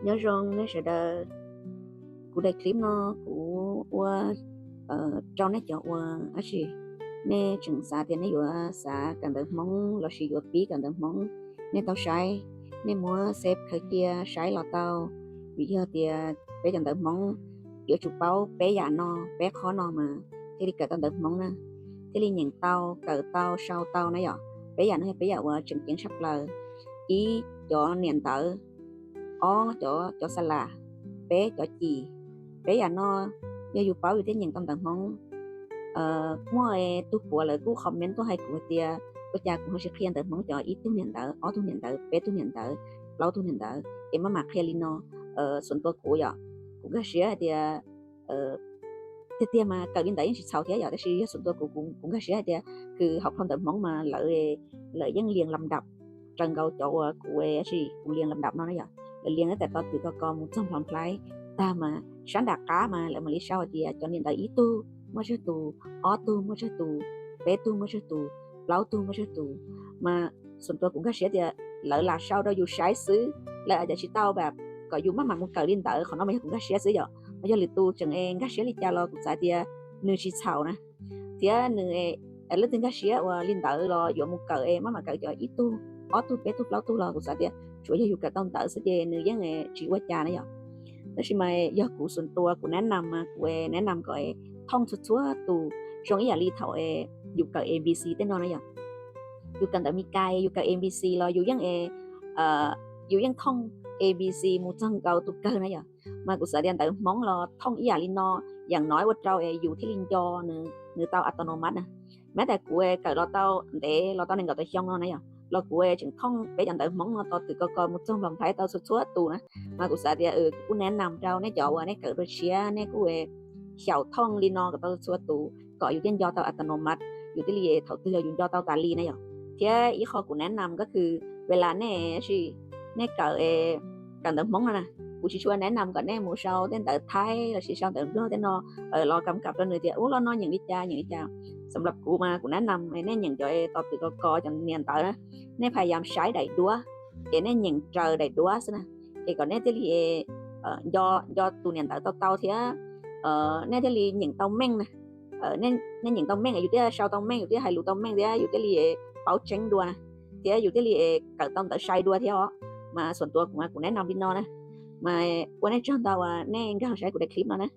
Nyob zoo nej sawv daws, kuv daim clip no kuv ua rau nej cov ua, tab sis nej tseem xav tias nej yuav xav kawm ntawv Hmoob lossis yuav pib kawm ntawv Hmoob, nej tau saib, nej muab save khaws cia saib los tau, vim yog tias peb cov ntawv Hmoob yuav tsum paub peb yam no, peb qhov no mas thiaj li kawm tau ntawv Hmoob na, thiaj li nyeem tau, kawm tau, sau tau na yom. Peb yam no yog peb yam uas tseem ceeb tshaj plaws. Ib, cov niam ntawv. Ob, cov, cov xa las. Peb, cov cim. Peb yam no yog yus paub yus thiaj nyeem tau ntawv Hmoob. Muaj tug puav lawv kuj comment tuaj hais kuv hais tias ua cas kuv ho tsis qhia ntawv Hmoob cov ib tug niam ntawv, ob tug niam ntawv, peb tug niam ntawv, plaub tug niam ntawv, es maj mam qhia li no. Xuam tua kuv yom, kuv nkag siab hais tias tiag tiag mas kawm li ntawd yeej tsis txhaum thiab yom, tab sis yog xuam tua kuv, kuv nkag siab hais tias kws hauv phau ntawv Hmoob mas lawv, lawv yeej lias lam dam raws nkaus cov uas kuv, tab sis kuv lias lam dam no na yom. Lawv lias tas tom twm ko ko mus txog nplho nplhaib tag mas sab nram qab mas lawv mam li sau hais tias cov niam ntawv ib tug muaj tsawg tus, ob tug muaj tsawg tus, peb tug muaj tsawg tus, plaub tug muaj tsawg tus. Mas xuam tua kuv nkag siab tias lawv lam sau rau yus saib xwb, lawv aam cas tsis tau pab kom yus maj mam mus kawm li ntawd. Qhov no mas yog kuv nkag siab xwb yom, mas yog lwm tus tseem nkag siab li cas los kuv xav tias nws tsis txhaum na. Thiab nws, leej twg nkag siab ua li ntawd los yuav mus kawm es maj mam kawm cov ib tug, ob tug, peb tug, plaub tug los kuv xav tias tsuav yog yus kawm tau ntawv xwb ces nws yeej tsis ua cas na yom. Tab sis mas yog kuv xuam tua kuv nab nam mas kuv nab nam kom thooj txhua txhua tus zoo ib yam li thaum yus kawm A B C tej no na yom. Yus kawm ntawv Meskas yus kawm A B C los yus yeej, yus yeej thooj A B C mus txog nkaus tus kawg na yom. Mas kuv xav tias ntawv Hmoob los thooj ib yam li no, yam no ua rau es yus thiaj li nco nws tau autonomous na. Mas tas kuv kawm los tau ntev los tau nees nkaum tawm xyoo no na yom, los kuv tseem thooj peb cov ntawv Hmoob no tom twm ko ko mus txog nplho nplhaib tau txhua txhua tus na. Mas kuv xav tias kuv kuj nab nam rau nej cov uas nej kawm dua tshiab nej kuj xyaum thooj li no kom tau txhua tus kom yus thiaj nco tau autonomous, yus thiaj li thaum twg los yus nco tau tas li na yom. Thiab ib qho kuv nab nam ko kws ves las nej, nej kawm, kawm ntawv Hmoob no na, kuv tsis tshua nab nam kom nej mus sau tej ntawv Thaib lossis sau ntawv Nplog tej no los kam kam rau nws tias ub lo no nyeem li cas nyeem li cas. Xam lab kuv mas kuv nab nam nej nyeem cov tom twm ko ko cov niam ntawv na, nej phaj yam saib daim duab, ces nej nyeem raws daim duab xwb na, es kom nej thiaj li nco tus niam ntawv tau tau thiab nej thiaj li nyeem tau meej na. Nej nyeem tau meej yus thiaj sau tau meej, yus thiaj hais lus tau meej thiab yus thiaj li paub tseeb dua na, thiab yus thiaj li kawm tau ntawv sai dua thiab os. Mas xuam tua kuv mas kuv nab nam li no na. Mas ua nej tsaug ntau uas nej nkag saib kuv daim clip no na.